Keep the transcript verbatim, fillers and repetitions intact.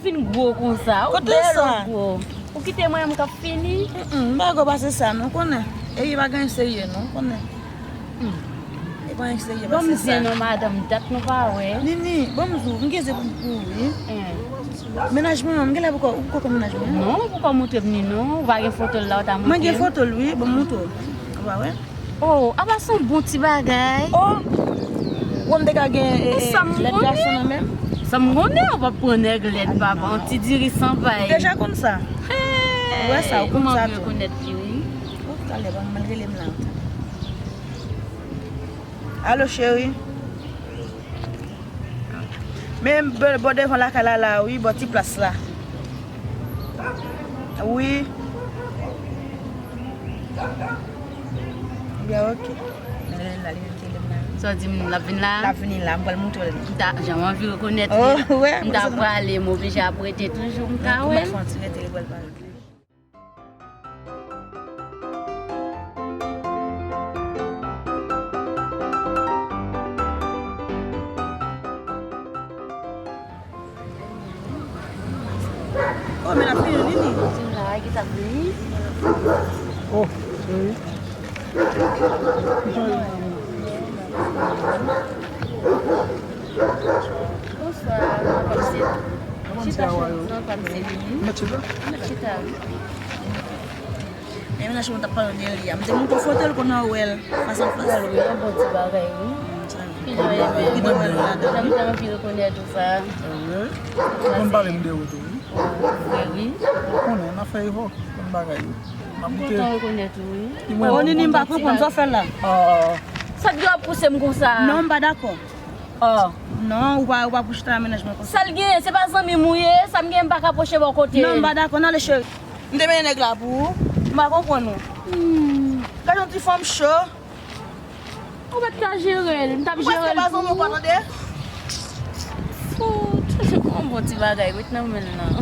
Fin gwo konsa, ou bèl ou gwo. Ou kite mwen menm k ap fini. Mm, m pa gwo pase sa non, konnen. E li pa gen serye non, konnen. E pa gen serye pase sa. Ban m di non, madanm, dat nou pa wè. Nini, ban m di w, m gen ze pou m pou ou wi. Mennaj mwen an, m genlè poko, ou poko konn mennaj mwen an? Non, ou poko montre m ni non. Ou pa gen foto l la, ou ta montre m? Mwen gen foto l wi, ban m montre w. Ou pa wè? Oh, apa se yon bon ti bagay. Oh! Ou konn te ka gen lèt gason nan menm? Sa m konnen, ou p ap pran nèg lèd, papa. Yon ti diri san pay. Ou deja konn sa. Ou wè sa, ou konn sa tou. Ou talè, ban m rele m la. Alo, cheri. Men bò, bò devan lakay la la wi, bò ti plas la. Wi. Byen, oke. Sa w di m, l ap vin la? L ap vini la, m pral montre w li. M ta, jan m anvi rekonèt li. M ta prale, m oblije ap rete toujou, m ta wè l. Fè yon ti rete, li pral pale. Oh, men l ap vini, Nini. Di m la, ki t ap vini? Oh, cheri. Ki jan w ye? Bonswa, papa, se chita, chita. Non, pa m se vini. Mèt chita. Mèt chita. Men mennaj mwen t ap pale de li a. M te montre w foto l kounye a w wè l fas an fas. Wè l wi, yon bon ti bagay wi. Ki jan w ye menm? Ki jan w wè l ladan? Jan m te anvi rekonèt ou sa. Ou konn pale m de ou tou wi. Vre wi. Ou konnen, n ap fè efò. Bon bagay wi. M ap goute. Kontan rekonèt ou wi. Oh, Nini, m pa konprann sa w fè la. Sa k gen w ap pouse m konsa? Non, m pa dakò. Oh. Non, ou pa, ou pa pou chita nan mennaj mwen konsa. Sa l genyen, se pa zanmi m ou ye, sa m genyen m pa ka pwoche bò kote. Non, m pa dakò, n ale cheri. M te mennen nèg la pou ou, m pa konprann ou. Gade yon ti fanm cho. Ou mèt ta jere l, m t ap jere l pou ou. Ou prèske pa zanmi w ankò, tande? Fout, yon bon ti bagay, ret nan men l lan.